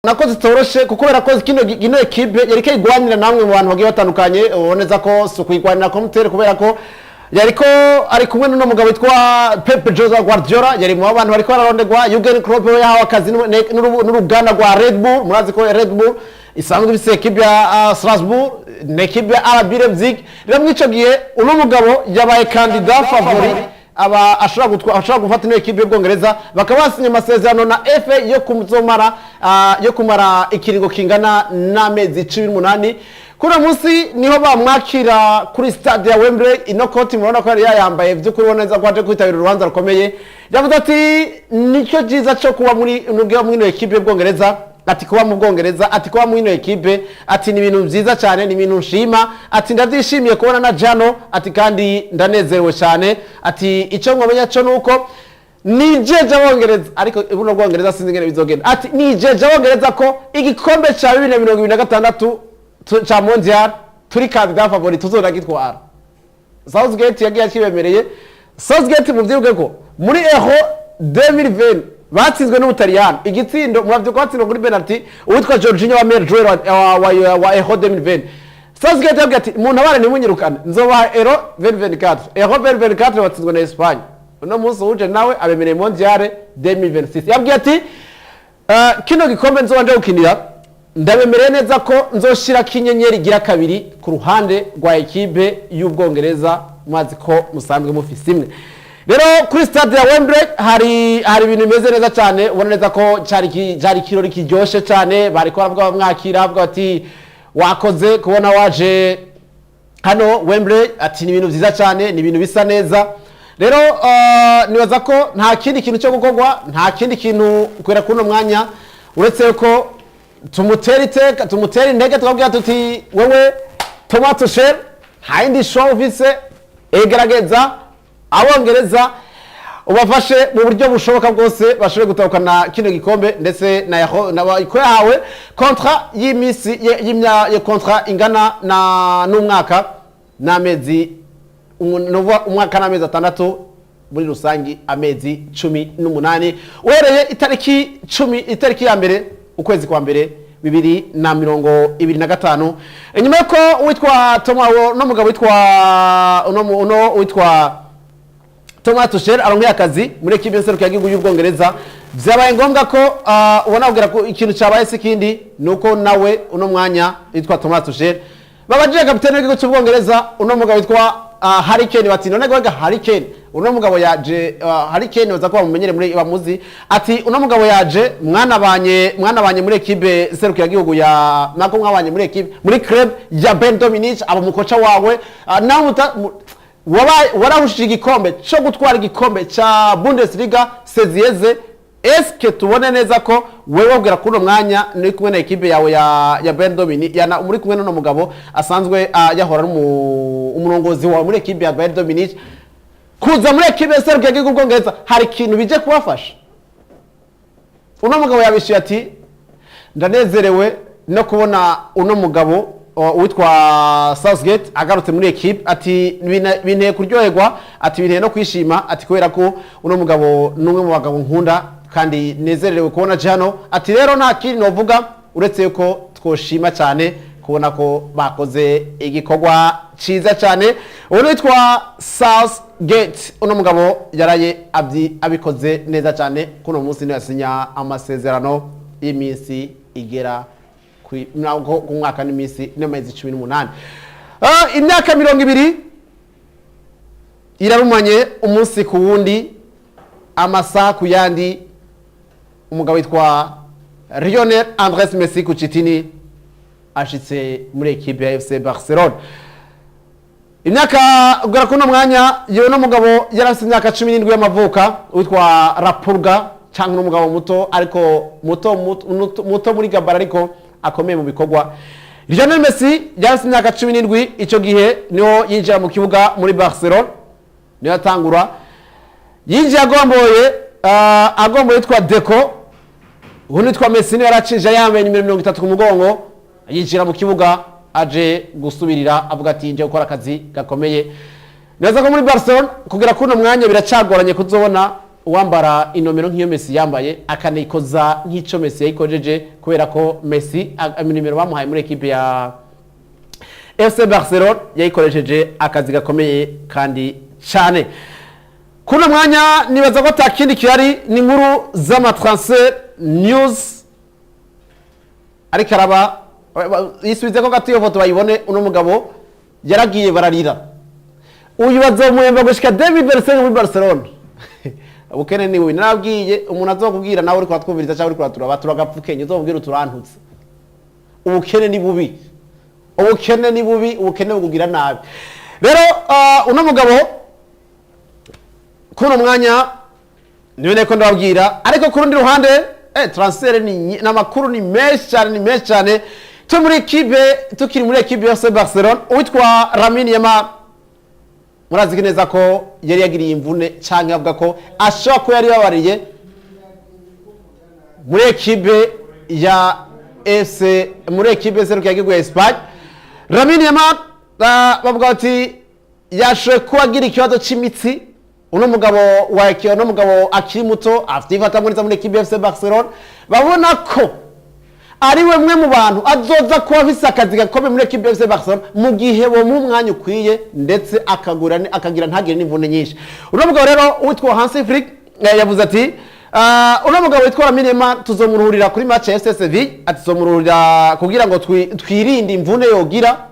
Nako zitoroshe kuko berakoze kino ekipe yariko igwanira namwe mu bantu bagiye batandukanye. Uboneza ko si ukuyigwanira komutere, kubera ko yariko ari kumwe n'uno mugabo witwa Pep Jose Guardiola, yari mu bantu bariko bararondegwa. Jurgen Klopp we yahawe akazi n'uruganda rwa Red Bull. Murazi ko Red Bull isanzwe ifise ekipe ya Strasbourg n'ekipe ya RB Leipzig. Rero mw'ico gihe uno mugabo yabaye candidat favori, aba ashobora gufata ino ekipe y'Ubwongereza. Bakaba basinye amasezerano na FA yo kuzomara yo kumara ikiringo kingana n'amezi 18. Kuri uno munsi niho bamwakira kuri stade ya Wembley. Ino koti murabona ko yari yayambaye, by'ukuri ubona neza ko aje kwitabira urubanza rukomeye. Yavuze ati nicyo cyiza cyo kuba muri ino ekipe y'Ubwongereza, ati kuba mu Bwongereza, ati kuba muri ino ekipe, ati ni ibintu byiza cyane, ni ibintu nshima, ati ndabyishimiye kubona na jano, ati kandi ndanezerewe cyane, ati icyo mwamenya cyo nuko nijeje Abongereza, ariko buno Bwongereza sinzi ingene bizogenda, ati nijeje Abongereza ko igikombe ca 2026 ca Mondial turi candidat favori, tuzonagitwara. Southgate yagiye akibemereye. Southgate, muvyibuke ko muri Euro 2020 batsinzwe n'Ubutaliyano igitsindo. Muravyibuka, batsinzwe kuri penalty, uwitwa Jorginho wa meilleur joueur wa Euro 2020. Southgate yabwiye ati muntu abana ntimunyirukane, nzobaha Euro 2024. Euro 2024 batsinzwe na Espagne. Uno munsi uje nawe abemereye Mondial 2026. Yabwiye ati kino gikombe nzoba nje gukinira, ndabemereye neza ko nzoshirako inyenyeri igira kabiri ku ruhande rwa ekipe y'Ubwongereza. Mwazi ko musanzwe mufise imwe. Rero kuri stade ya Wembley hari ibintu bimeze neza cyane. Ubona neza ko cyari ikirori kiryoshe cyane. Bariko baravuga, bamwakira, bavuga bati wakoze kubona waje hano Wembley, ati ni ibintu byiza cyane, ni ibintu bisa neza. Rero nibaza ko nta kindi kintu cyo gukorwa, nta kindi kintu kubera kuno mwanya, uretse ko tumutera iteka, tumutera intege, tukabwira tuti wewe Thomas Tuchel, nta yindi show ufise, egerageza Abongereza ubafashe mu buryo bushoboka bwose bashobore gutahukana kino gikombe. Ndetse na ko yahawe contrat y'imisi ya contrat ingana na n'umwaka n'amezi nuvuga umwaka n'amezi 6, muri rusangi amezi 18, uhereye itariki 10, itariki ya 1 ukwezi kwa mbere 2025. Inyuma yuko witwa Thomas, no mugabo witwa uno witwa Thomas Tuchel aronkeye akazi muri ekipe nserukiragihugu y'Ubwongereza, vyabaye ngombwa ko ubona kugira ko ikintu cyabaye si kindi, nuko nawe uno mwanya witwa Thomas Tuchel babajije kapitene w'igihugu cy'Ubwongereza, uno mugabo witwa Harry Kane, bati none gwega Harry Kane, uno mugabo yaje, Harry Kane baza ko bamumenyere muri bamuzi, ati uno mugabo yaje, mwanabanye muri ekipe serukiragihugu ya nako mwabanye muri ekipe, muri club ya Bayern Munich, aba mukoca wawe, nawe warahushije igikombe cyo gutwara igikombe cya Bundesliga seziyeze. Eske tubone neza ko wewe wabwira kuri uno mwanya ni kumwe na ekipe yawe ya Bayern Munich, ya muri kumwe n'uno mugabo asanzwe yahora ari umurongozi wawe muri ekipe ya Bayern Munich, kuza muri ekipe serukiragihugu y'Ubwongereza hari ikintu bije kubafasha? Uno mugabo yabishyuye ati ndanezerewe no kubona uno mugabo witwa Southgate agarutse muri ekipe, ati binteye kuryoherwa, ati binteye no kwishima, ati kubera ko uno mugabo ni umwe mu bagabo nkunda kandi nezerewe kubona aje hano. Ati rero nta kindi novuga uretse yuko twoshima cyane kubona ko bakoze igikorwa ciza cyane. Ubu witwa Southgate, uno mugabo yaraye abikoze neza cyane. Kuno munsi niwe yasinya amasezerano y'iminsi igera ku mwaka n'iminsi n'amezi 18. Imyaka 20 irarumanye umunsi ku wundi, amasaha ku yandi. Umugabo witwa Lionel Andres Messi Cuccittini ashitse muri ekipe ya FC Barcelona. Imyaka kugera kuno mwanya, yewe no mugabo yari afite imyaka 17 y'amavuka, witwa La Pulga, cyangwa n'umugabo muto, ariko muto muto, muto muri gabara ariko akomeye mu bikorwa. Lionel Messi yari afite imyaka 17 icyo gihe, niho yinjira mu kibuga muri Barcelona, niho atangura. Yinjiye agomboye yitwa Deco. Ubu nitwa Messi, niwe yaracinje yambaye nimero 30 ku mugongo. Yinjira mu kibuga aje gusubirira, avuga ati nje gukora akazi gakomeye. Neza ko muri Barcelona kugera kuri uno mwanya biracagoranye kuzobona Uwambara inomero nk'iyo Messi yambaye, akanayikoza nk'ico Messi yayikojeje, kubera ko Messi inimero bamuhaye muri ekipe ya FC Barcelona yayikoresheje akazi gakomeye kandi cyane. Kuno mwanya nibaza ko atakindi kihari, ni inkuru z'amatransfer news. Ariko araba yisubize ko gato iyo foto bayibone. Uno mugabo yaragiye bararira, uyu bazomuhemba gushika 2025 muri Barcelona. Ubukene ni bubi. Narabwiye umuntu azokubwira nawe uriko uratwumviriza cyangwa uriko uraturaba, turagapfukenye, uzomubwira uturantutse. Ubukene ni bubi, ubukene ni bubi, ubukene bukugira nabi. Rero uno mugabo kuno mwanya niwe niko ndababwira. Ariko ku rundi ruhande transfer ni n'amakuru ni menshi cyane, ni menshi cyane. Turi muri ekipe, tukiri muri ekipe ya FC Barcelona, uwitwa Lamine Yamal murazi neza ko yari yagiriye imvune, cyangwa avuga ko ashobora kuba yari yababariye muri ekipe ya FC, muri ekipe seruka y'igihugu ya Espagne. Lamine Yamal bavuga bati yashoboye kuba agira ikibazo cy'imitsi. Uno mugabo wa uno mugabo akiri muto afite ifata neza muri ekipe ya FC Barcelona, babona ko ari we mwe mu bantu azoza kuba afise akazi gakomeye muri ekipe ya FC Barcelona mu gihe bomuha umwanya ukwiye, ndetse akagura akagira ntagire n'imvune nyinshi. Uno mugabo rero witwa Hansi Flick yavuze ati uno mugabo witwa Lamine Yamal tuzomuruhurira kuri match ya FC Sevilla, ati tuzomuruhurira kugira ngo twirinde imvune yogira.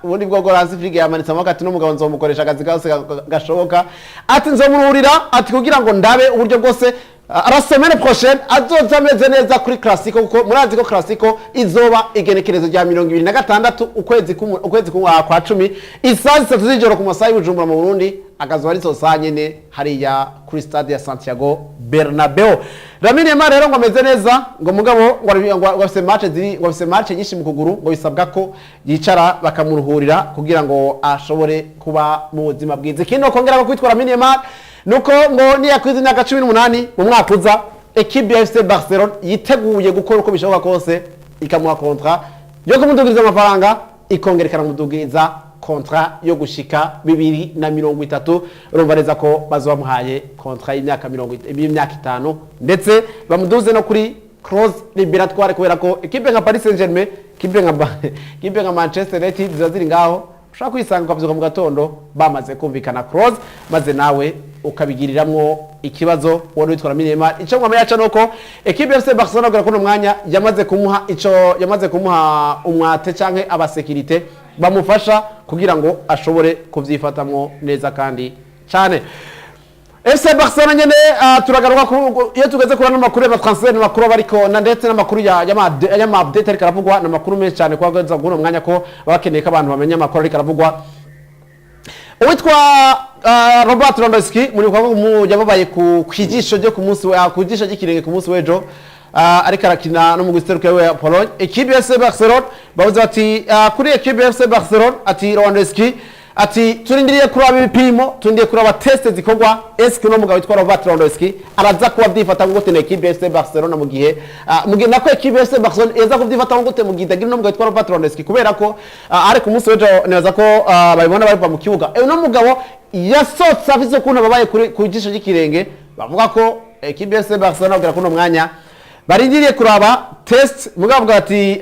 Ubundi bwo Hansi Flick yamanitse amaboko, ati n'umugabo nzomukoresha akazi kose gashoboka, ati nzomuruhurira, ati kugira ngo ndabe uburyo bwose la semaine prochaine azoza ameze neza kuri Clasico, kuko murazi ko Clasico izoba igenekerezo rya 26 ukwezi kwa 10, isaha 3 z'ijoro ku masaha y'Ibujumbura mu Burundi, akazoba ari saa nyene hariya kuri stade ya Santiago Bernabeu. Lamine Yamal rero ngo ameze neza, ngo mugabo ngo afise match ziri, ngo afise match nyinshi mu kuguru, ngo bisabwa ko yicara bakamuruhurira kugira ngo ashobore kuba mu buzima bwiza. Ikindi kongera ko kwitwara Lamine Yamal nuko ngo niyakwiza imyaka 18 mu mwaka uza, ekipe ya FC Barcelona yiteguye gukora uko bishoboka kose ikamuha contrat yo kumudugiriza amafaranga, ikongera ikanamudugiriza contrat yo gushika 2030. Urumva neza ko bazoba bamuhaye contrat y'imyaka 5, ndetse bamuduze no kuri clause libératoire, kubera ko ekipe nka Paris Saint-Germain, ekipe nka Manchester United ziba ziri ngaho, ushobora kwisanga ukavyuka mu gatondo bamaze kumvikana clause, maze nawe ukabigiriramwo ikibazo wari witwa Lamine Yamal. Ico mwamenya yaca nuko ekipe ya FC Barcelona kugera kuno mwanya yamaze kumuha ico, yamaze kumuha umwate canke abasekirite bamufasha kugira ngo ashobore kuvyifatamwo neza kandi cane. FC Barcelona nyene turagaruka iyo tugeze kuri ano makuru y'amatransfer, n'amakuru aba ariko na ndetse n'amakuru y'ama update ariko aravugwa, n'amakuru menshi cyane kwa kuno mwanya ko baba bakeneye ko abantu bamenya amakuru ariko aravugwa. Uwitwa Robert Lewandowski muri kwa mu yababaye ku kwijisho ryo ku munsi ku jisho ry'ikirenge ku munsi w'ejo, ariko arakina no mu guseruka we Pologne. Equipe ya FC Barcelona bavuze bati kuri equipe ya FC Barcelona, ati Lewandowski, ati turindiriye kuraba ibipimo, turindiriye kuraba test zikorwa. Eske uno mugabo witwa Robert Lewandowski araza kuba byifata gute na equipe ya FC Barcelona mu gihe nako equipe ya FC Barcelona iza kubyifata gute mu gihe itagira uno mugabo witwa Robert Lewandowski? Kubera ko ari ku munsi w'ejo nibaza ko babibona bava mu kibuga, uno mugabo yasohotse afise ukuntu ababaye kuri ku jisho ry'ikirenge. Bavuga ko equipe ya FC Barcelona kugera kuno mwanya barindiriye kuraba test, mugabo bavuga ati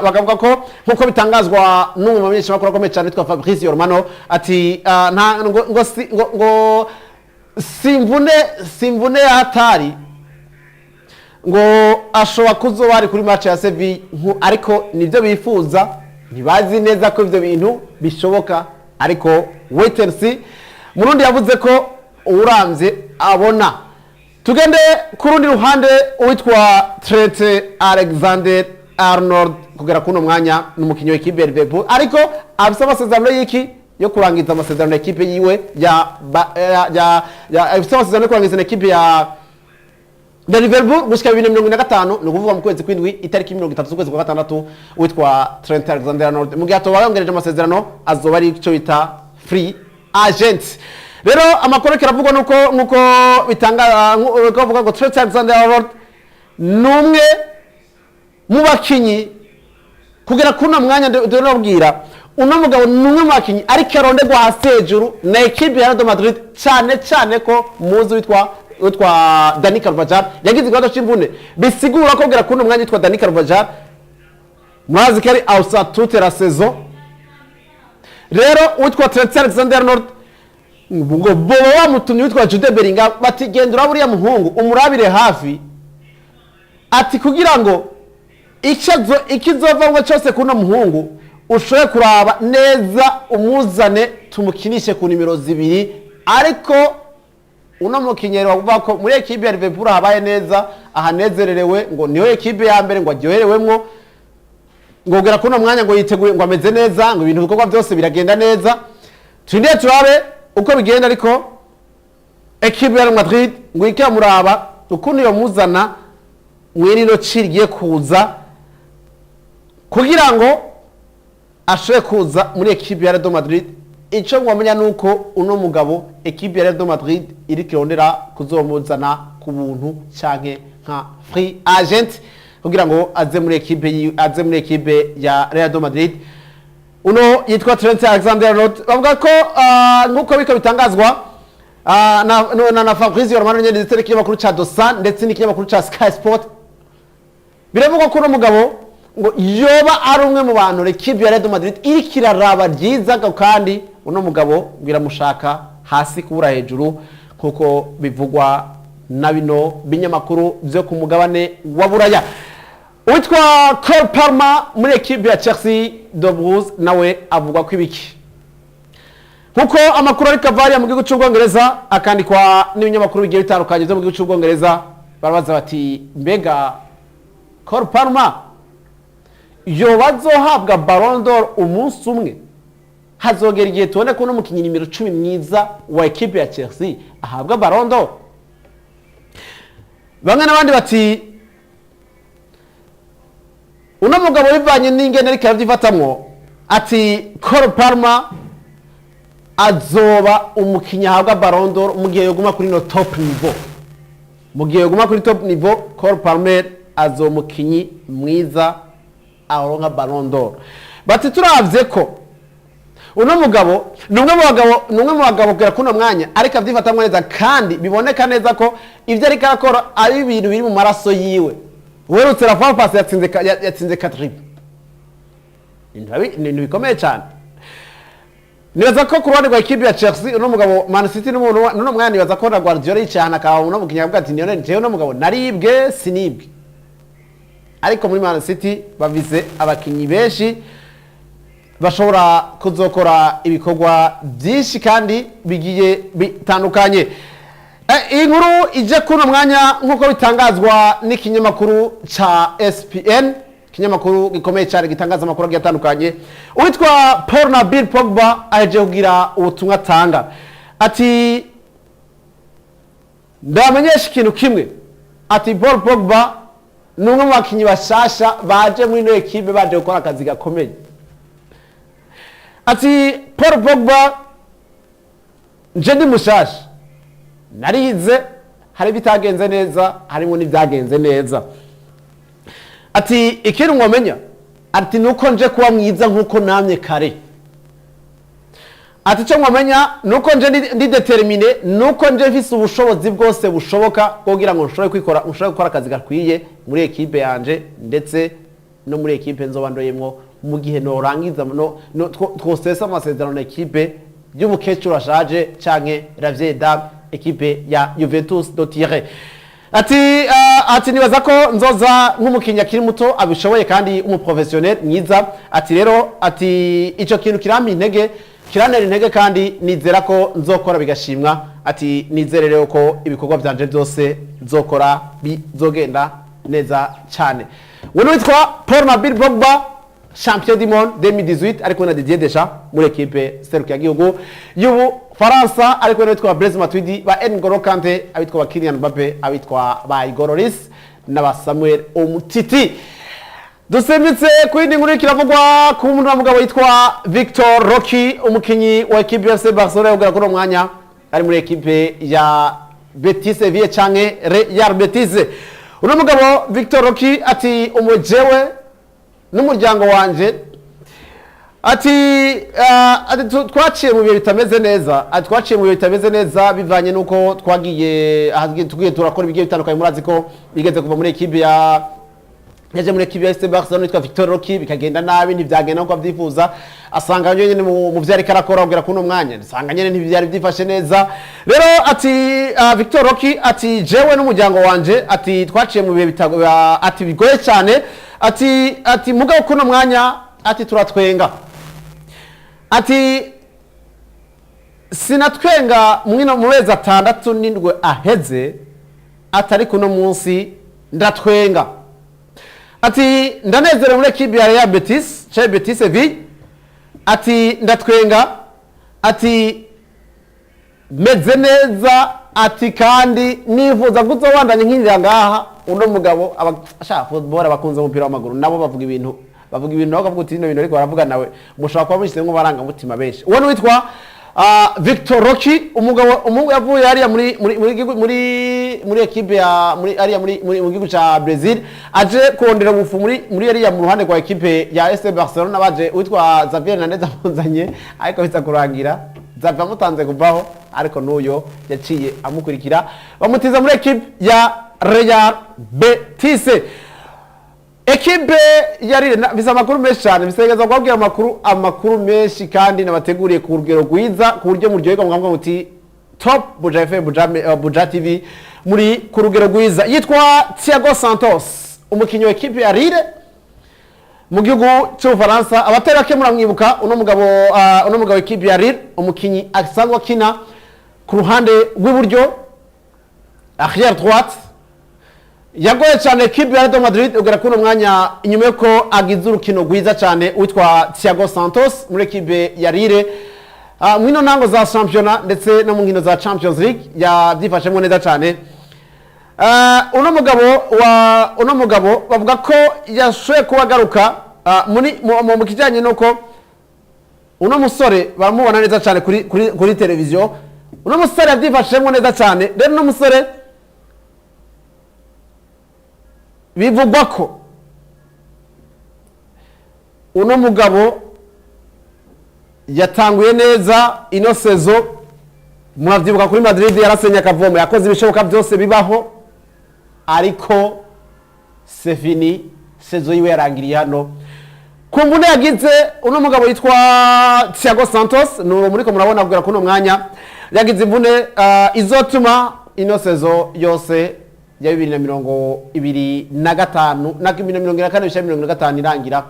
bakavuga ko nkuko bitangazwa n'umwe mu bamenyeshamakuru akomeye cyane witwa Fabrizio Romano, ati nta ngo, si, ngo simvune ya hatari, ngo ashobora kuzoba ari kuri match ya Sevilla, ariko nibyo bifuza, ntibazi neza ko ivyo bintu bishoboka, ariko wait and see. Murundi yavuze ko uramvye abona. Tugende ku rundi ruhande, uwitwa Trent Alexander Arnold kugera kuno mwanya ni umukinnyi w'ekipe ya Liverpool, ariko afise amasezerano y'iki yo kurangiza amasezerano ya ekipe yiwe ya ba- ya ya, ya afise amasezerano yo kurangiza na ekipe ya Liverpool gushika 2045, ni ukuvuga mu kwezi kw'indwi, itariki 30 z'ukwezi kwa gatandatu. Witwa Trent Alexander Arnold, mu gihe atoba yongereje amasezerano, azoba ari icyo bita free agent. Rero amakuru ariko aravugwa nuko nkuko bitanga nkuko bavuga ngo Trent Alexander Arnold ni umwe mu bakinyi kugera kuno mwanya ndababwira. Uno mugabo ni umwe mu bakinnyi ariko aronderwa hasi hejuru na ekipe ya Real Madrid, cyane cyane ko muzi witwa Dani Carvajal yagize ikibazo c'imvune, bisigura ko kugera kuri uno mwanya witwa Dani Carvajal murazi ko ari absent toute la saison. Rero witwa Trent Alexander-Arnold ngo boba bamutumye witwa Jude Bellingham, bati: "Genda uraba uriya muhungu, umurabire hafi," ati kugira ngo ikizovamwo cyose kuno muhungu ushobore kuraba neza, umuzane tumukinishe ku nimero 2. Ariko uno mukinnyi bavuga ko muri ekipe ya Liverpool habaye neza, ahanezererewe, ngo niyo ekipe ya mbere ngo aryoherewemwo, ngo kugera kuno mwanya ngo yiteguye, ngo ameze neza, ngo ibintu bikorwa byose biragenda neza. Turindire turabe uko bigenda, ariko ekipe ya Real Madrid ngo ikamuraba ukuntu yomuzana mw'irino ci rigiye kuza kugira ngo ashobore kuza muri ekipe ya Real Madrid. Icyo mwamenya ni uko uno mugabo ekipe ya Real Madrid iri kirondera kuzomuzana ku buntu canke nka free agent kugira ngo aze muri ekipe ya Real Madrid. Uno yitwa Trent Alexander-Arnold bavuga ko nk'uko biko bitangazwa na Fabrizio Romano nyene ndetse n'ikinyamakuru ca The Sun ndetse n'ikinyamakuru ca Sky Sport, biravugwa ko uno mugabo ngo yoba ari umwe mu bantu ekipe ya Real Madrid iriko iraraba ryiza, ngo kandi uno mugabo ngo iramushaka hasi kubura hejuru, nk'uko bivugwa na bino binyamakuru byo ku mugabane wa Buraya. Uwitwa Cole Palmer muri ekipe ya Chelsea The Blues nawe avugwa ko ibiki? Nkuko amakuru ari kavariya mu gihugu cy'Ubwongereza, akandikwa n'ibinyamakuru bigiye bitandukanye byo mu gihugu cy'Ubwongereza, barabaza bati: "Mbega Cole Palmer yoba azohabwa Ballon d'Or umunsi umwe? Hazogera igihe tubone ko n'umukinnyi nimero 10 mwiza wa ekipe ya Chelsea ahabwa Ballon d'Or?" Bamwe n'abandi bati: "Uno mugabo bivanye n'ingene ariko arabyifatamwo," ati Cole Palmer azoba umukinnyi ahabwa Ballon d'Or mu gihe yoguma kuri no top niveau. Mu gihe yoguma kuri top niveau, Cole Palmer azoba umukinnyi mwiza aronka Ballon d'Or. Bati turavye ko uno mugabo ni umwe mu bagabo kugera kuno mwanya ariko avyifatamwo neza, kandi biboneka neza ko ivyo ariko arakora ari ibintu biri mu maraso yiwe. Uherutse la fois passée yatsinze quadruple, ni ibintu bikomeye cyane. Nibaza ko ku ruhande rwa ekipe ya Chelsea, uno mugabo Man City n'uno mwanya, nibaza ko na Guardiola yicaye ahantu akaba uno mukinnyi akavuga ati: "Niyo jewe uno mugabo naribwe sinibwe." Ariko muri Man City bafise abakinyi benshi bashobora kuzokora ibikorwa byinshi kandi bigiye bitandukanye. Iyi nkuru ije kuno mwanya, nk'uko bitangazwa n'ikinyamakuru ca ESPN, ikinyamakuru gikomeye cyane gitangaza amakuru agiye atandukanye, uwitwa Paul Nabil Pogba aheje kugira ubutumwa atanga, ati: "Ndabamenyesha ikintu kimwe," ati Paul Pogba ni umwe mu bakinnyi bashasha baje muri ino ekipe baje gukora akazi gakomeye. Ati: "Paul Pogba, nje ndi mushasha, narize, hari ibitagenze neza, harimo n'ibyagenze neza." Ati: "Ikintu mwomenya," ati, "nuko nje kuba mwiza nkuko namye kare." Ati: "Icyo mwomenya nuko nje ndi déterminé, nuko nje mfise ubushobozi bwose bushoboka bwo kugira ngo nshobore kwikora, nshobore gukora akazi gakwiye muri ekipe yanje ndetse no muri ekipe nzoba ndoyemwo mu gihe norangiza no twosesa amasezerano na ekipe y'umukecuru ashaje canke la vieille dame, ekipe ya Juventus de Turin." Ati nibaza ko nzoza nk'umukinnyi akiri muto abishoboye kandi umuprofessionnel mwiza. Ati rero, ati ico kintu kirampa intege, kirantera intege, kandi nizera ko nzokora bigashimwa. Ati nizere rero ko ibikorwa vyanje byose nzokora bizogenda neza cyane. We witwa Paul Nabil Pogba, champion du monde 2018, ariko na Didier Deschamps muri ekipe serukiragihugu y'Ubufaransa, ariko n'abitwa Blaise Matuidi, ba N'Golo Kante, abitwa ba Kylian Mbappe, abitwa ba Hugo Lloris n'aba Samuel Umtiti. Dusimbitse ku yindi nkuru kiravugwa ku muntu mugabo yitwa Victor Roque, umukinyi wa ekipe ya FC Barcelona, yogera kuri uwo mwanya ari muri ekipe ya Betis Sevilla canke Real Betis. Uno mugabo Victor Roque ati: "Umujewe n'umuryango wanje Ati twaciye mu bihe bitameze neza, ati twaciye mu bihe bitameze neza bivanye nuko twagiye aha tugiye turakora ibigiye bitandukanye. Murazi ko bigeze kuva muri ekipe ya yaje muri ekipe ya FC Barcelona yitwa Victor Roque, bikagenda nabi, ntivyagenda nkuko avyifuza. Asanga nyene mu vyo ariko arakora kugera kuno mwanya, asanga nyene ntivyari vyifashe neza. Rero ati Victor Roque ati jewe n'umuryango wanje, ati twaciye mu bihe ati bigoye cyane, ati mugabo kuno mwanya ati turatwenga, ati sinatwenga mwino mu mezi 67 aheze, atari kuno munsi ndatwenga, ati ndanezerewe muri ekipe ya Real Betis cya Betis Seville, ati ndatwenga, ati meze neza, ati kandi nifuza kuzobandanya nkinjira ngaha. Uno mugabo ashaka football, abakunze umupira w'amaguru nabo bavuga ibintu nabo bakavuga uti bino bintu ariko baravuga nawe mushobora kuba mushyizemo amarangamutima benshi. Uwo ni witwa Victor Roque, umugabo umuhungu yavuye hariya muri ekipe ya muri hariya muri mu gihugu ca Brazil, aje kurondera ubufu muri hariya mu ruhande rwa ekipe ya FC Barcelona. Baje witwa Xavier Hernandez amuzanye, ariko biza kurangira Xavi amutanze kuvaho, ariko n'uyo yaciye amukurikira bamutiza muri ekipe ya Real Betis. Ekipe ya Lille bisa amakuru menshi cyane, bisegeza kubabwira amakuru menshi kandi nabateguriye ku rugero rwiza, ku buryo muryoherwa mukavuga muti top Buja FM, Buja, Buja TV muri ku rugero rwiza. Yitwa Thiago Santos, umukinnyi wa ekipe ya Lille mu gihugu cy'Ubufaransa. Abatari bake muramwibuka uno mugabo ekipe ya Lille, umukinnyi asanzwe akina ku ruhande rw'iburyo, arrière droite. Yagoye cyane ekipe ya Real Madrid ugera kuri uno mwanya inyuma yuko agize urukino rwiza cyane witwa Thiago Santos muri ekipe ya Lille mwino ntango za championnat ndetse no mu nkino za Champions League yabyifashemo neza cyane. Uno mugabo bavuga ko yashoboye kuba agaruka muri mu kijyanye n'uko uno musore baramubona neza cyane kuri televiziyo. Uno musore yabyifashemo neza cyane. Rero uno musore bivugwa ko uno mugabo yatanguye neza ino saison. Muravyibuka kuri Madrid yarasenye akavomo, yakoze ibishoboka byose bibaho, ariko c'est fini, saison yiwe yarangiriye hano ku mvune yagize. Uno mugabo yitwa Thiago Santos ni uwo muriko murabona kugera kuno mwanya yagize imvune izotuma ino saison yose ya 2025 na 2024 bishira 2025 irangira,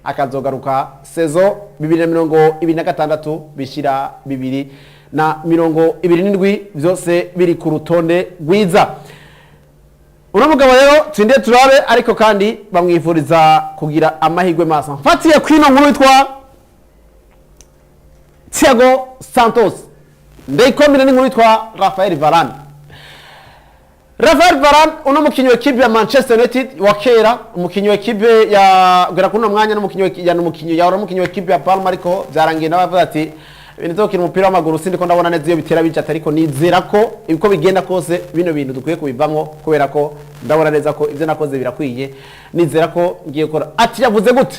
akazogaruka saison 2026 bishira 2027, byose biri ku rutonde rwiza. Uno mugabo rero tsinde turabe, ariko kandi bamwifuriza kugira amahirwe masa. Mfatiye kwino nkuru yitwa Thiago Santos, ndayikomine n'inkuru yitwa Rafael Varane. Rafael Varane, uno mukinyi wa ekipe ya Manchester United wa kera, umukinyi wa ekipe ya kugera kuri uno mwanya n'umukinyi ya n'umukinyi ya umukinyi wa ekipe ya Palma, ariko byarangiye nawe avuga ati ibintu byo gukina umupira w'amaguru sindiko ndabona neza iyo bitera bija, ariko nizera ko uko bigenda kose bino bintu dukwiye kubivamwo kubera ko ndabona neza ko ibyo nakoze birakwiye, nizera ko ngiye gukora. Ati yavuze gute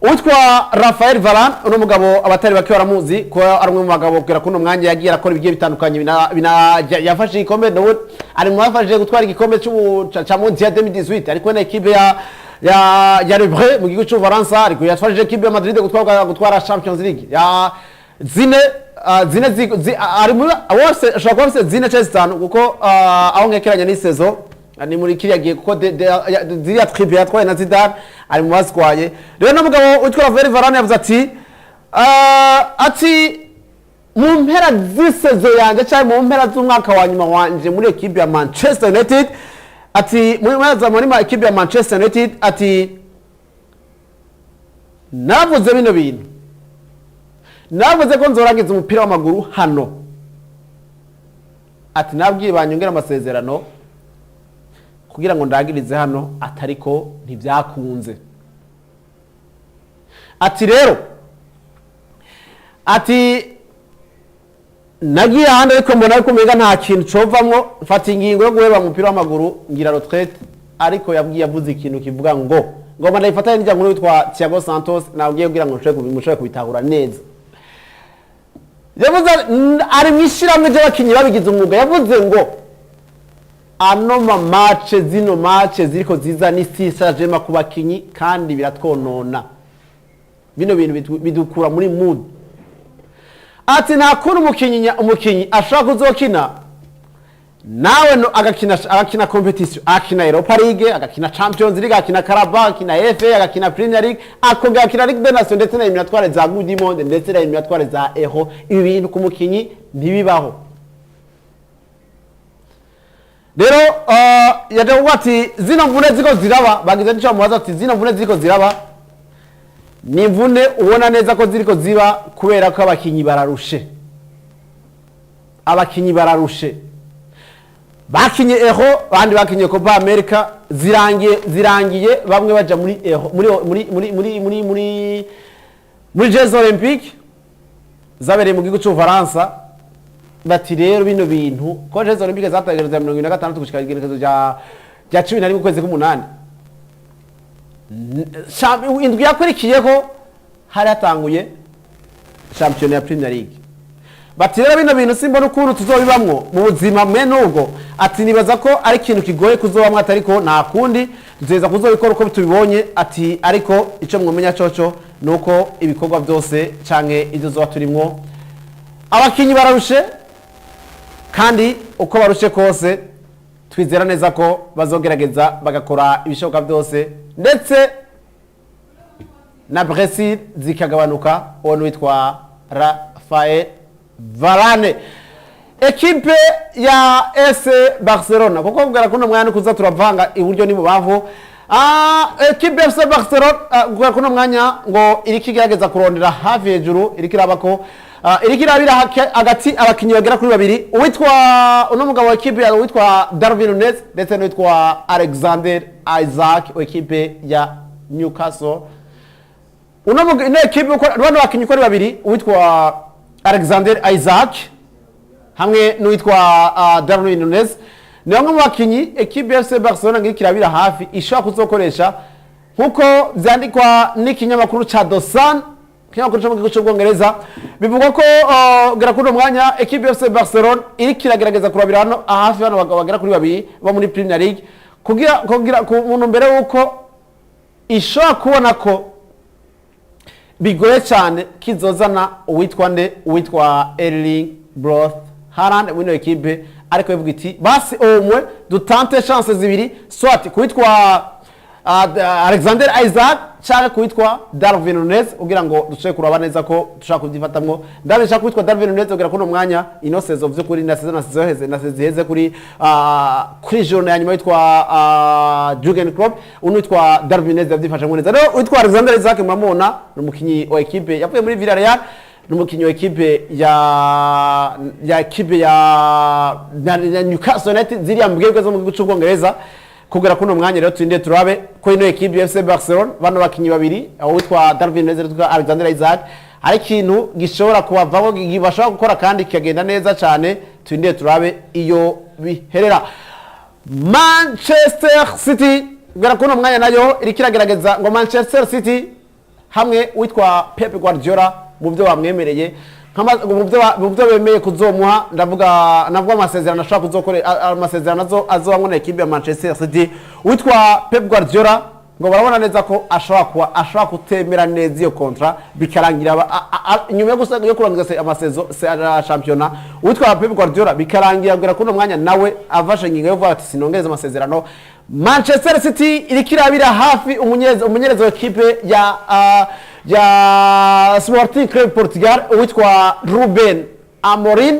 uwitwa Rafael Varane? Uno mugabo abatari bake baramuzi ko ari umwe mu bagabo kugera kuno mwanya yagiye arakora ibigiye bitandukanye, yafashe igikombe, nawe ari mu bafashije gutwara igikombe ca Mondial 2018 ariko na ekipe ya Le Bleu mu gihugu cy'Ubufaransa, ariko yafashije ekipe ya Madrid gutwara Champions League ya zine ari muri bose, ashobora kuba afise zine cyangwa zitanu, kuko aho nkekeranya ni saison ni muri kiriya gihe, kuko ziriya triple yatwaye na Zidane ari mu bazitwaye. Rero n'umugabo witwa Rafael Varane yavuze ati mu mpera z'i saison yanjye cyangwa mu mpera z'umwaka wa nyuma wanje muri ekipe ya Manchester United, ati muri mpera za muri ekipe ya Manchester United, ati navuze bino bintu, navuze ko nzorangiza umupira w'amaguru hano, ati nabwiye banyongera amasezerano kugira ngo ndangirize hano, atariko ntibyakunze. Ati rero ati nagiye ahandi, ariko mbona ariko umenga nta kintu covamwo, mfata ingingo yo guheba umupira w'amaguru ngira retraite. Ariko yabwiye yavuze ikintu kivuga ngo Ngomba ndayifatanye n'ijya nkuru witwa Thiago Santos nabwiye kugira ngo mushobore kubitahura neza. Yavuze ari mu ishyirahamwe ry'abakinnyi babigize umwuga. Yavuze ngo ano ma match, zino match ziriko ziza ni sisajema ku bakinyi kandi biratwonona. Bino bintu bidukura muri mood. Ati nta kuntu umukinyi ashobora kuzokina nawe no agakina competition, agakina Europa League, agakina Champions League, agakina Carabao, agakina FA, agakina Premier League, akongera agakina Ligue des Nations ndetse na éliminatoires za Coupe du Monde ndetse na éliminatoires za Euro. Ibi bintu ku mukinyi ntibibaho. Rero yaje kuvuga ati zino mvune ziko ziraba, bagize nico bamubaza, ati zino mvune ziko ziraba ni imvune ubona neza ko ziriko ziba kubera ko abakinyi bararushe. Abakinyi bararushe, bakinye Euro, abandi bakinye Copa America, zirangiye bamwe baja muri Euro, muri Jeux Olympiques zabereye mu gihugu cy'Ubufaransa. Bati rero bino bintu ko Jeux Olympiques zatangiye ya 76 gushika igenekerezo rya 11 ukwezi k'umunani, indwi yakurikiyeho hari hatanguye shampiyona ya Premier League. Bati rero bino bintu simbona ukuntu tuzobibamwo mu buzima mwe nubwo. Ati nibaza ko ari ikintu kigoye kuzobamwo, ati ariko nta kundi, tuzeza kuzobikora uko tubibonye. Ati ariko icyo mwumenya coco ni uko ibikorwa byose canke ibyo zoba turimwo, abakinyi bararushe, kandi uko barushe kose twizera neza ko bazogerageza bagakora ibishoboka byose, ndetse na blessures zikagabanuka. Uwo witwa Rafael Varane, ekipe ya FC Barcelona, kuko kubwira kuno mwanya kuza turavanga iburyo n'ibubavu. Ekipe ya FC Barcelona kubera kuno mwanya ngo iriko igerageza kurondera hafi hejuru, iriko iraba ko iriko irabira hagati abakinyi bagera kuri babiri, uwitwa uno mugabo wa ekipe ya uwitwa Darwin Nunez ndetse n'uwitwa Alexander Isak wa ekipe ya Newcastle. Uno ino ekipe uko bano bakinyi uko ari babiri, uwitwa Alexander Isak hamwe n'uwitwa Darwin Nunez, ni bamwe mu bakinyi ekipe ya FC Barcelona ngiriko irabira hafi ishobora kuzokoresha, nkuko vyandikwa n'ikinyamakuru ca The Sun, ikinyamakuru cyo mu gihugu cy'Ubwongereza. Bivugwa ko gera kuri uno mwanya ekipe ya FC Barcelona iriko iragerageza kurabira hano hafi bano bagabo bagera kuri babiri bo muri Premier League, kugira ku muntu mbere yuko ishobora kubona ko bigoye cyane kizozana uwitwa nde, uwitwa Erling Braut Haaland muri ino ekipe. Ariko bivuga iti basi umwe dutante chance zibiri, soit kuwitwa Alexander Isak cyangwa kuwitwa Darwin Nunez, kugira ngo dushobore kuraba neza ko dushobora kubyifatamwo. Ndabisha kuwitwa Darwin Nunez kugira kuno mwanya ino saison vy'ukuri na saison na saison heze na saison iheze kuri journée ya nyuma witwa Jurgen Klopp, uno witwa Darwin Nunez yavyifashemwo neza. Rero witwa Alexander Isak muramubona, ni umukinyi wa ekipe yavuye muri Villarreal, ni umukinyi wa ekipe ya Newcastle United, ziriya mbwebwe zo mu gihugu cy'Ubwongereza. Kugera kuno mwanya rero turinde turabe ko ino ekipe ya FC Barcelona, bano bakinyi babiri, aho witwa Darwin Nunez n'uwitwa Alexander Isak, hari ikintu gishobora kubavamo bashobora gukora kandi kikagenda neza cyane. Turinde turabe iyo biherera. Manchester City kugera kuno mwanya nayo iriko iragerageza ngo Manchester City hamwe witwa Pep Guardiola mu byo bamwemereye, mu byo bemeye kuzomuha, ndavuga navuga amasezerano ashobora kuzokore, amasezerano azobamwo na ekipe ya Manchester City. Witwa Pep Guardiola ngo barabona neza ko ashobora kuba ashobora kutemera neza iyo contrat, bikarangira nyuma yo kurangiza amasezo ya shampiyona. Uwitwa Pep Guardiola bikarangira kugera kuri uno mwanya nawe afashe ingingo yo kuvuga ati sinongereza amasezerano. Manchester City iriko irabira hafi umunyereza wa ekipe ya Sporting Club Portugal, uwitwa Ruben Amorim.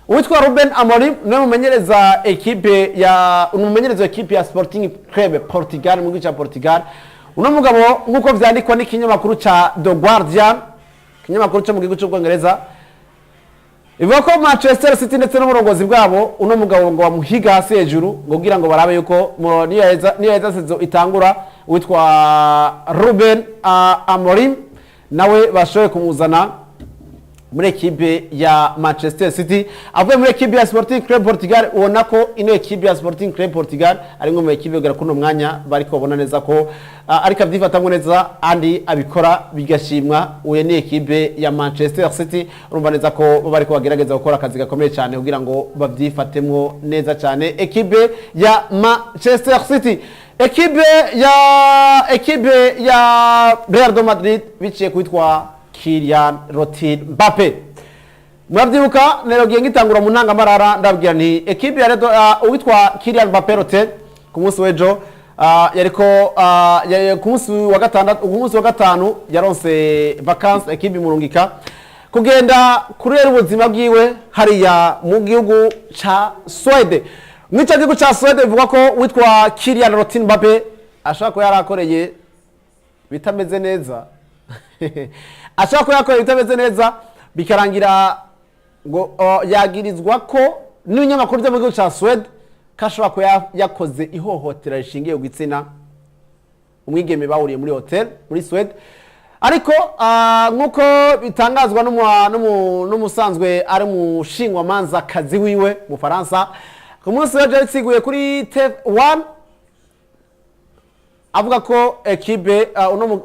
Uwitwa Ruben Amorim niwe mumenyereza ekipe ya umumenyereza wa ekipe ya Sporting Club Portugal mu gihugu cya Portugal. Uno mugabo, nk'uko vyandikwa n'ikinyamakuru ca The Guardian, ikinyamakuru cyo mu gihugu cy'Ubwongereza, ivuga ko Manchester City ndetse n'uburongozi bwabo uno mugabo ngo bamuhiga hasi hejuru, ngo kugira ngo barabe yuko niyo yaheza saison itangura, witwa Ruben Amorim nawe bashoboye kumuzana. Muri ekipe ya Manchester City, avuye muri ekipe ya Sporting Club Portugal. Ubona ko ino ekipe ya Sporting Club Portugal ari imwe mu ekipe kugera kuno mwanya bariko babona neza ko ariko avyifatamwo neza, andi abikora bigashimwa. Uyo ni ekipe ya Manchester City. Urumva neza ko bo bariko bagerageza gukora akazi gakomeye cyane kugira ngo bavyifatemwo neza cyane. Ekipe ya Manchester City, ekipe ya Real de Madrid biciye kwitwa Kylian Rotin Mbappe. Murabyibuka nerogiye ngitangura mu ntangamarara, ndabwira nti ekipe ya Real, uwitwa Kylian Mbappe Rotin ku munsi w'ejo yariko ku munsi wa gatandatu, ku munsi wa gatanu yaronse vacances. Ekipe imurungika kugenda kurera ubuzima bwiwe hariya mu gihugu ca Swede. Mw'ico gihugu ca Swede bivugwa ko witwa Kylian Rotin Mbappe ashobora kuba yarakoreye bitameze neza, ashobora kuba yakoreye bitameze neza, bikarangira ngo yagirizwa ko n'ibinyamakuru byo mu gihugu ca Swede ko ashobora kuba yakoze ihohotera rishingiye ku gitsina umwigeme bahuriye muri hotel muri Swede. Ariko nk'uko bitangazwa n'umusanzwe ari umushingwamanza kazi wiwe mu Faransa, ku munsi w'ejo yabitsiguye kuri TV1 avuga ko ekipe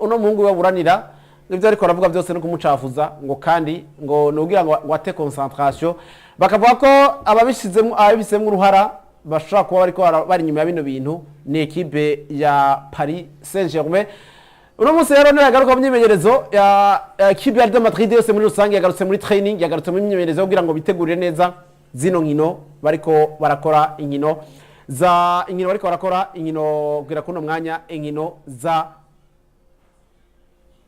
uno muhungu we baburanira ibyo ariko aravuga byose no kumucafuza, ngo kandi ngo nugira ngo ate concentration. Bakavuga ko ababishizemo uruhara bashobora kuba bariko bari inyuma ya bino bintu ni ekipe ya Paris Saint-Germain. Uno munsi rero niyo yagaruka mu myimenyerezo ya ekipe ya Real Madrid yose muri rusange. Yagarutse muri training, yagarutse mu myimenyerezo kugira ngo bitegurire neza zino nkino bariko barakora, inkino bariko barakora, inkino kugira kuno mwanya, inkino za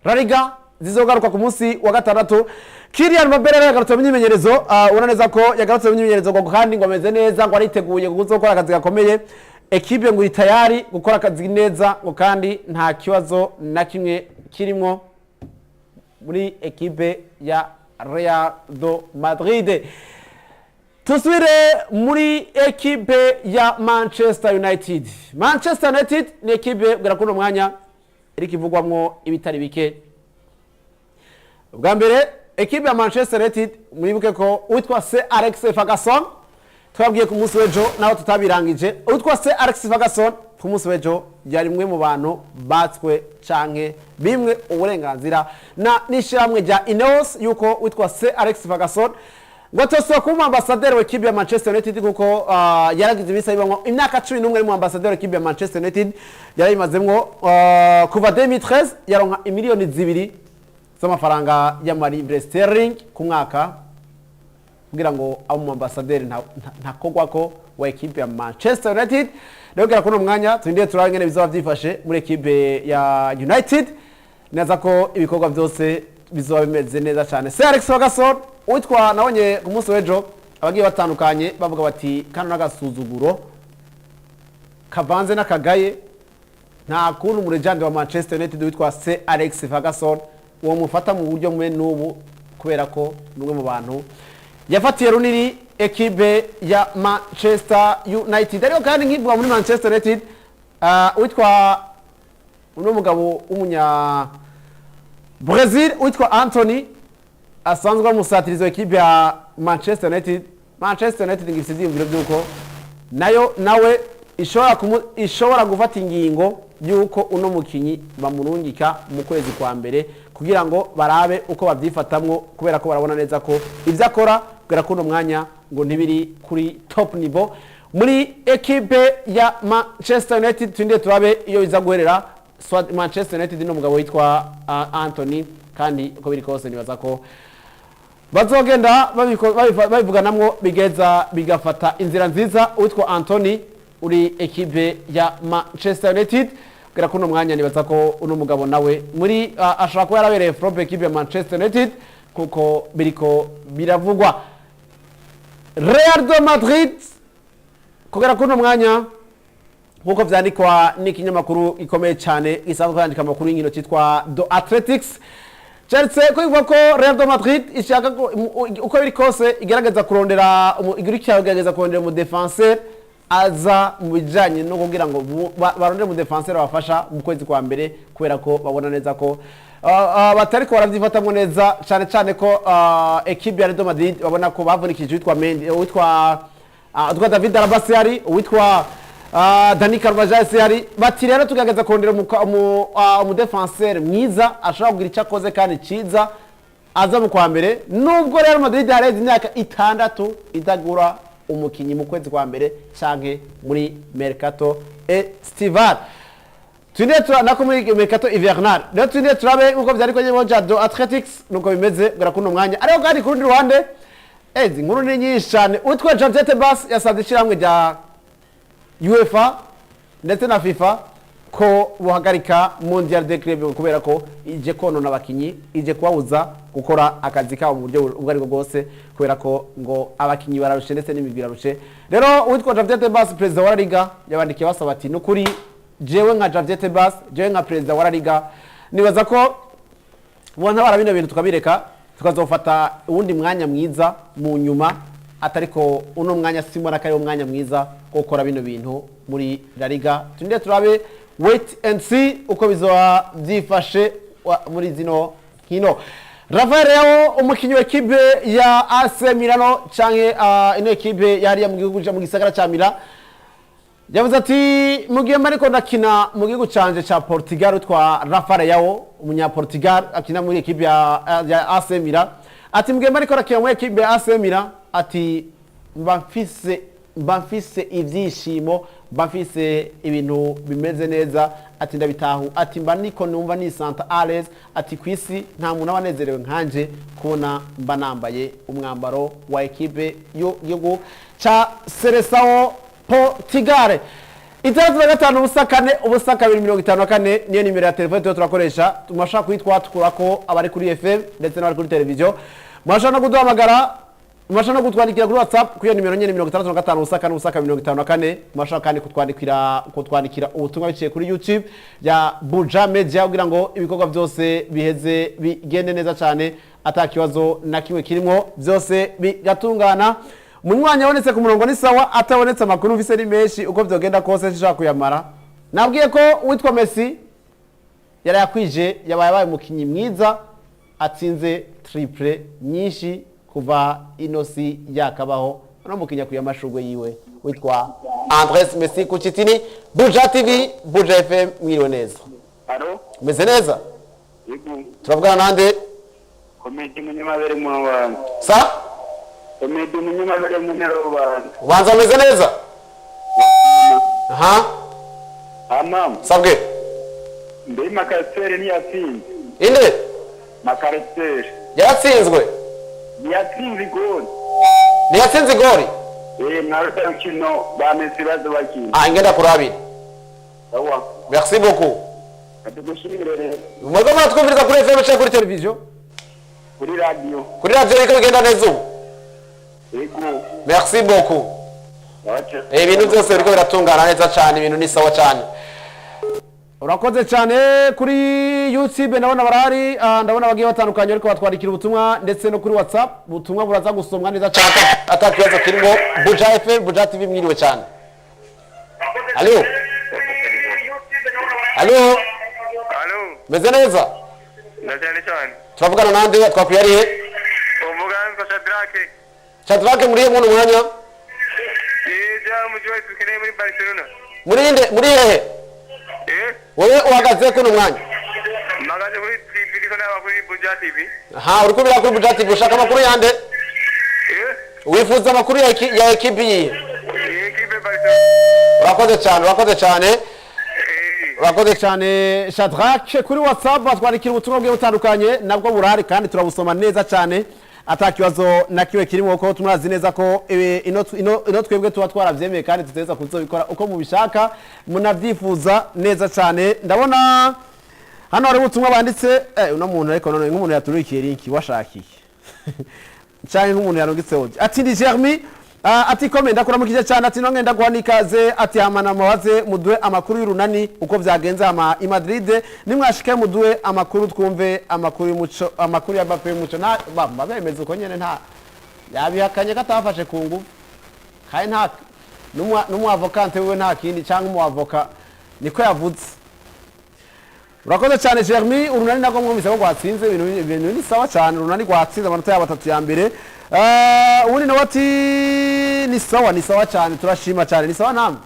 La Liga zizogaruka ku munsi wa gatandatu. Kylian Mbappe rero yagarutse mu myimenyerezo. Ubona neza ko yagarutse mu myimenyerezo, ngo kandi ngo ameze neza, ngo ariteguye gukora akazi gakomeye. Ekipe ngo iri tayari gukora akazi neza, ngo kandi nta kibazo na kimwe kirimo muri ekipe ya Real de Madrid. Tusubire muri ekipe ya Manchester United. Manchester United ni ekipe bwira kuno mwanya iriko ivugwamwo ibitari bike. Bwa mbere, ekipe ya Manchester United, mwibuke ko uwitwa Sir Alex Ferguson, twabwiye ku munsi w'ejo naho tutabirangije, uwitwa Sir Alex Ferguson ku munsi w'ejo yari umwe mu bantu batswe canke bimwe uburenganzira na n'ishyirahamwe rya Ineos yuko witwa Sir Alex Ferguson ngo atosaba kuba ambasaderi wa ekipe ya Manchester United, kuko yaragize iminsi abibamwo imyaka 11 ari mu ambasaderi wa ekipe ya Manchester United. Yarayimazemwo kuva 2013, yaronka imiliyoni 2 z'amafaranga y'amalivre sterling ku mwaka kugira ngo abe umu ambasaderi ntakogwako wa ekipe ya Manchester United. Rero kugera kuri uno mwanya turindire turabe ingene bizoba vyifashe muri ekipe ya United, neza ko ibikorwa byose bizoba bimeze neza cyane. Sir Alex Ferguson uwitwa nabonye ku munsi w'ejo abagiye batandukanye bavuga bati kano n'agasuzuguro kavanze n'akagaye, nta kuntu umu legend wa Manchester United witwa Sir Alex Ferguson uwo mufata mu buryo mwe n'ubu, kubera ko ni umwe mu bantu yafatiye runini ekipe ya Manchester United. Ariko kandi nkivuga muri Manchester United, witwa uno mugabo w'umunya Brazil witwa Anthony asanzwe ari umusatirizi wa ekipe ya Manchester United, Manchester United ngo ifite ivyiyumviro by'uko nayo nawe ishobora gufata ingingo y'uko uno mukinyi bamurungika mu kwezi kwa mbere kugira ngo barabe uko babyifatamwo, kubera ko barabona neza ko ibyo akora kubera ko uno mwanya ngo ntibiri kuri top niveau muri ekipe ya Manchester United. Turindire turabe iyo biza guherera Manchester United n'umugabo witwa Anthony. Kandi uko biri kose nibaza ko bazogenda babivuganamwo bigeza bigafata inzira nziza. Uwitwa Anthony uri ekipe ya Manchester United kugera kuno mwanya, nibaza ko uno mugabo nawe muri ashobora kuba yarabereye flop ekipe ya Manchester United kuko biriko biravugwa. Real de Madrid kugera kuno mwanya, nk'uko vyandikwa n'ikinyamakuru gikomeye cyane gisanzwe yandika amakuru y'inkino cyitwa The Athletics, cyanditse ko ivuga ko Real de Madrid ishaka uko biri kose igerageza kurondera igerageza kurondera umu défenseur. Aza mu bijanye no kugira ngo barondere mu défenseur bafasha mu kwezi kwa mbere, kubera ko babona neza ko batariko baravyifatamwo neza cyane cyane ko équipe ya Real Madrid babona ko bavunikije witwa Mendy, witwa David Alaba sihari, uwitwa Dani Carvajal sihari. Bati rero tugerageza kurondera umu défenseur mwiza ashobora kugira icyo akoze kandi ciza aza mu kwa mbere, nubwo Real Madrid hareze imyaka 6 idagura umukinyi mu kwezi kwa mbere canke muri mercato estival. Twindire tura nako muri mercato hivernal. Rero twindire turabe nkuko vyari ko nyemo Jado Athletics nuko bimeze bwara kuno mwanya. Ariko kandi ku rundi ruhande, ezi inkuru ni nyinshi cyane. Uwitwa Javier Tebas yasabye ishyirahamwe rya UEFA ndetse na FIFA ko buhagarika Mondial de Club, kubera ko ije konona abakinyi, ije kubabuza gukora akazi kabo mu buryo ubwo aribwo bwose, kubera ko ngo abakinyi bararushe ndetse n'imigwi irarushe. Rero uwitwa Javier Tebas, perezida wa La Liga, yabandikiye basaba ati: "Nukuri jewe nka Javier Tebas, jewe nka perezida wa La Liga, nibaza ko ubona bara bino bintu tukabireka, tukazofata uwundi mwanya mwiza mu nyuma, atariko uno mwanya simbona ko ari umwanya mwiza wo gukora bino bintu muri La Liga." Turinde turabe, wait and see uko bizoba byifashe muri zino nkino. Rafael Leao, umukinyi wa ekipe ya AC Milano canke ino ekipe yariya mu gihugu, mu gisagara ca Milan, yavuze ati: "Mu gihe mba ariko ndakina mu gihugu canje ca Portugal." Witwa Rafael Leao, umunya Portugal akina muri ekipe ya AC Milan, ati: "Mu gihe mba ariko ndakina muri ekipe ya AC Milan," ati, "mba mfise ivyishimo, mba mfise ibintu bimeze neza," ati, "ndabitahu," ati, "mba niko numva nisanta à l'aise," ati, "kwisi nta muntu aba anezerewe nkanje kubona mba nambaye umwambaro wa ekipe y'igihugu ca Seleção Portugal." 65 0 04 02 54 niyo nimero ya telefone tuba turakoresha. Murashobora kuyitwa tukurako abari kuri FM ndetse n'abari kuri televiziyo. Murashobora no kuduhamagara, murashobora no kutwandikira kuri WhatsApp kuri iyo nimero nyene, 65 04 02 54. Murashobora kandi kutwandikira ubutumwa biciye kuri YouTube ya Buja Media, kugira ngo ibikorwa byose biheze bigende neza cyane, ata kibazo na kimwe kirimo, byose bigatungana. Umunywanyi abonetse ku murongo ni sawa, atabonetse amakuru mfise ni menshi. Uko vyogenda kose sinshobora kuyamara. Nabwiye ko uwitwa Messi yarayakwije, yabaye umukinyi mwiza atsinze triplé nyinshi kuva ino si yakabaho. Uno mukinyi akwiye amashurwe yiwe, witwa Andres Messi. Ku Chitini, Buja TV, Buja FM, mwiriwe neza? Alo? Umeze neza? Yego. Turavugana nande? Komedi Munyamabere mu Rubanda. Sa? Komedi Munyamabere mu Rubanda. Ubanza umeze neza, aha. Ama Sabwe. Mbe Makariseri ntiyatsinze? Inde? Makariseri. Yaratsinzwe? Ntiyatsinze igoli. Ntiyatsinze igori? Eh, mwarota rukino ba Messi bazo bakina. Ah, ingenda kurabira. Sawa. Merci beaucoup. Atugushimire rero. Mwebwe muratwumviriza kuri FM canke kuri televiziyo? Kuri radio. Kuri radiyo biriko bigenda neza ubu? Yego. Merci beaucoup. Wacha. Ibintu byose biriko biratungana neza cyane, ibintu ni sawa cyane. Urakoze cyane. Kuri YouTube ndabona barahari, ndabona bagiye batandukanye ariko batwandikira ubutumwa, ndetse no kuri WhatsApp ubutumwa buraza gusomwa neza cyane ata kibazo kirimo. Buja FM, Buja TV, mwiriwe cyane. Alo, alo. Alo, Meze neza? Na cyane cyane. Turavugana nande? Twakwiye arihe? Umuganza Shadrake. Shadrake, muri muno mwanya? Ija mujyi wa dukeneye muri Barcelona. Muri nde? Muri hehe? Eh? Wowe uhagaze kuno mwanya? Magaze kuri TV, ndiko naba kuri Buja TV. Aha, uri kubira kuri Buja TV. Ushaka amakuru yande? Eh? Wifuza amakuru ya ekipi yihe? Equipe Barcelona. Urakoze cyane, urakoze cyane. Eh. Urakoze cyane, Shadrake. Kuri WhatsApp batwandikira ubutumwa bugiye butandukanye, nabwo burahari kandi turabusoma neza cyane ata kibazo na kimwe kirimo, kuko turazi neza ko ino twebwe tuba twarabyemeye kandi tuteza kuzobikora uko mubishaka, munabyifuza neza cyane. Ndabona hano hari ubutumwa banditse. Uno muntu ariko none nk'umuntu yaturikiye link washakiye canke nk'umuntu yarungitse audio, ati: "Ndi Jeremy," ati: "Kome ndakuramukije cyane," ati: "Nonge ndaguha n'ikaze," ati: "Hama mubaze muduhe amakuru y'Urunani uko vyagenze, hama i Madrid nimwashike muduhe amakuru, twumve amakuru y'umuco, amakuru ya Mbappe y'umuco." Nta bamba bemeza uko nyene, nta yabihakanye ko atafashe ku ngufu, kandi nta N'umwavokante wiwe nta kindi, cyangwa umwavoka niko yavuze. Urakoze cyane, Jeremy. Urunani nabwo mwumvise ko rwatsinze. Ibintu ni sawa cyane. Urunani rwatsinze amanota yabo atatu ya mbere. Ubundi nawe ati ni sawa, ni sawa cyane, turashima cyane, ni sawa namwe.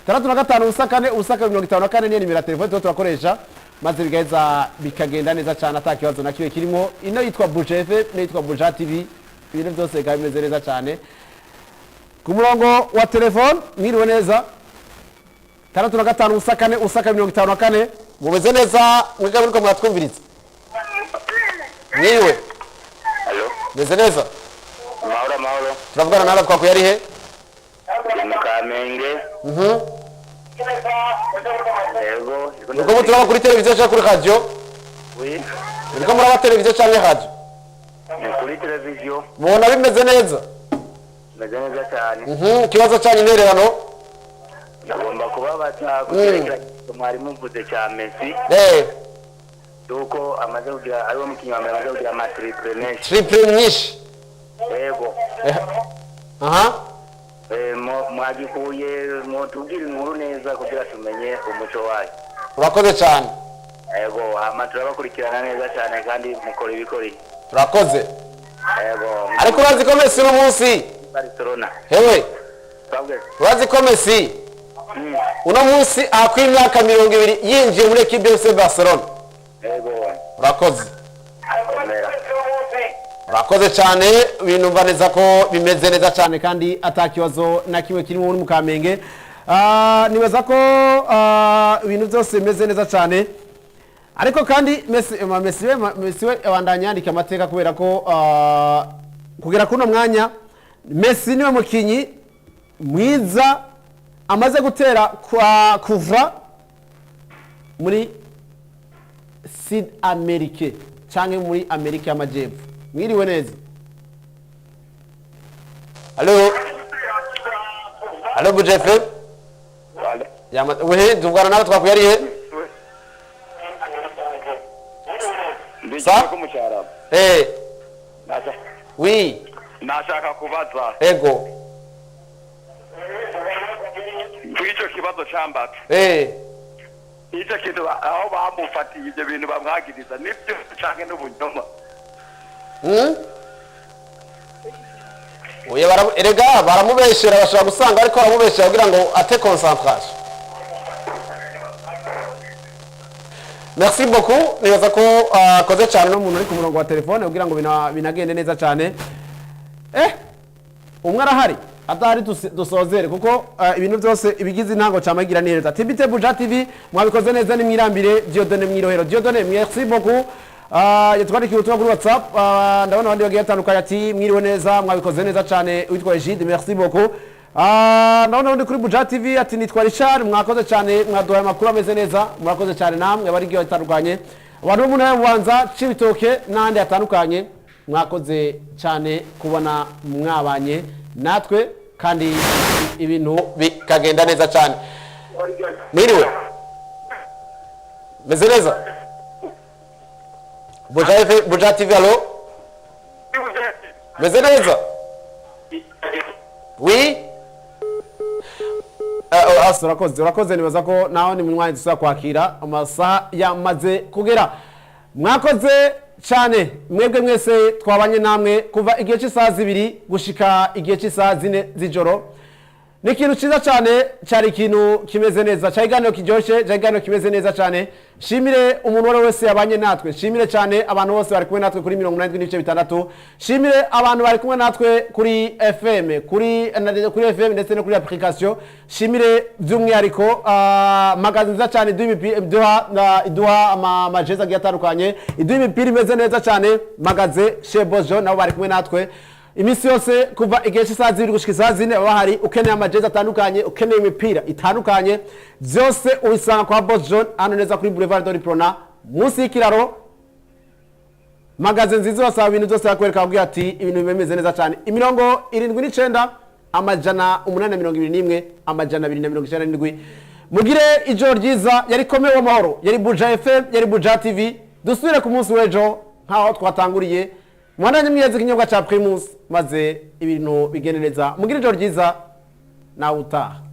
65 0 0 4 54 niyo nimero ya telefone tuba turakoresha, maze bigaheza bikagenda neza cyane, ata kibazo na kimwe kirimo. Ino yitwa Buja FM, ino yitwa Buja TV, ibintu byose bikaba bimeze neza cyane. Ku murongo wa telefone, mwiriwe neza. 65 0 0 4 54. Mumeze neza mwebwe muriko muratwumviriza? Mwiriwe. Alo. Meze neza? Amahoro, amahoro. Turavugana nawe, twakuye ari he? Ndi mu Kamenge. Yego. Muriko muturaba kuri televiziyo cyangwa kuri radio? Oui. Muriko muraba televiziyo cyangwa radio? Ni kuri televiziyo. Mubona bimeze neza? Meze neza cyane. Ikibazo cyanyu, intererano? Ndagomba kubabaza kuterekera mwari muvuze cya Messi, yuko amaze kugira, ariwe mukinnyi wa mbere amaze kugira amatriple menshi. Triple nyinshi. Yego. Aha. Mwagikuye mwotubwira inkuru neza kugira tumenye umuco wayo. Urakoze cyane. Yego, hama turabakurikirana neza cyane kandi mukora ibikoreye. Urakoze. Yego. Ariko urazi ko Messi uno munsi Barcelona. Hewe. Twabwe. Urazi ko Messi uno munsi akwiye imyaka 20 yinjiye muri ekipe FC Barcelona? Yego. Urakoze. Komera. Urakoze cyane. Ibintu mva neza ko bimeze neza cyane kandi ata kibazo na kimwe kirimo muri Mukamenge. Nibaza ko ibintu byose bimeze neza cyane, ariko kandi Messi we abandanya yandika amateka, kubera ko kugera kuri uno mwanya Messi niwe mukinyi mwiza amaze gutera kuva muri Sud Amerique cyangwa muri Amerika y'Amajyepfo. Mwiriwe neza. Alo, alo, Buja FM. Wehe, tuvugana nawe, twakuye ari he? Sa? Ko mu Cyarabu. Oui. Nashaka kubaza Ego. kuri icyo kibazo cya Mbappe. Icyo kintu aho bamufatiye ibyo bintu bamwagiriza, nibyo canke n'ubunyoma? Oya, erega baramubeshera. Bashobora gusanga ariko baramubeshera kugira ngo ate concentration. Merci beaucoup. Nibaza ko akoze cyane n'umuntu uri ku murongo wa telefone kugira ngo binagende neza cyane. Umwe arahari, adahari dusozere, kuko ibintu byose ibigize intango cyamagira neza. Tibite Buja TV, mwabikoze neza, nimwirambire. Dieudonné Mwirohero, Dieudonné, merci beaucoup. Yatwandikiye ubutumwa kuri WhatsApp. Ndabona abandi bagiye batandukanye, ati mwiriwe neza, mwabikoze neza cyane. Witwa Egide, merci beaucoup. Ndabona undi kuri Buja TV ati nitwa Richard, mwakoze cyane, mwaduhaye amakuru ameze neza, murakoze cyane namwe abari batandukanye, abantu bo mu ntara ya Bubanza, Cibitoke n'ahandi hatandukanye, mwakoze cyane kubona mwabanye natwe kandi ibintu bikagenda neza cyane. Mwiriwe, meze neza? Buja F, Buja TV, alo, meze neza? Oui. Urakoze, urakoze. Nibaza ko nawe ni munywanyi dusubira kwakira, amasaha yamaze kugera. Mwakoze cyane mwebwe mwese twabanye namwe kuva igihe cy'isaha 2 gushika igihe cy'isaha 4 z'ijoro. Ni ikintu cyiza cyane, cyari ikintu kimeze neza, cyari ikiganiro kiryoshye, cyari ikiganiro kimeze neza cyane. Shimire umuntu uwo ari we wese yabanye natwe, shimire cyane abantu bose bari kumwe natwe kuri 87.6, shimire abantu bari kumwe natwe kuri FM, kuri FM ndetse no kuri application. Shimire by'umwihariko magasin nziza cyane iduha iduha amajezi agiye atandukanye, iduha imipira imeze neza cyane, magasin Chez Bojo, nabo bari kumwe natwe iminsi yose kuva igihe cy'isaha 2 gushika isaha 4 baba bahari. Ukeneye amajezi atandukanye, ukeneye imipira itandukanye, byose ubisanga kwa Boss John hano neza kuri Boulevard de l'Uprona, munsi y'ikiraro. Magasin nziza, basaba ibintu byose, bakwereka, bakubwira ati ibintu bimeze neza cyane. 79 821 297. Mugire ijoro ryiza. Yari komeye w'amahoro, yari Buja FM, yari Buja TV. Dusubire ku munsi w'ejo nk'aho twatanguriye. Mwandanye mwiyeze ikinyobwa cya Primus, maze ibintu bigende neza. Mugire ijoro ryiza. Nawe utaha.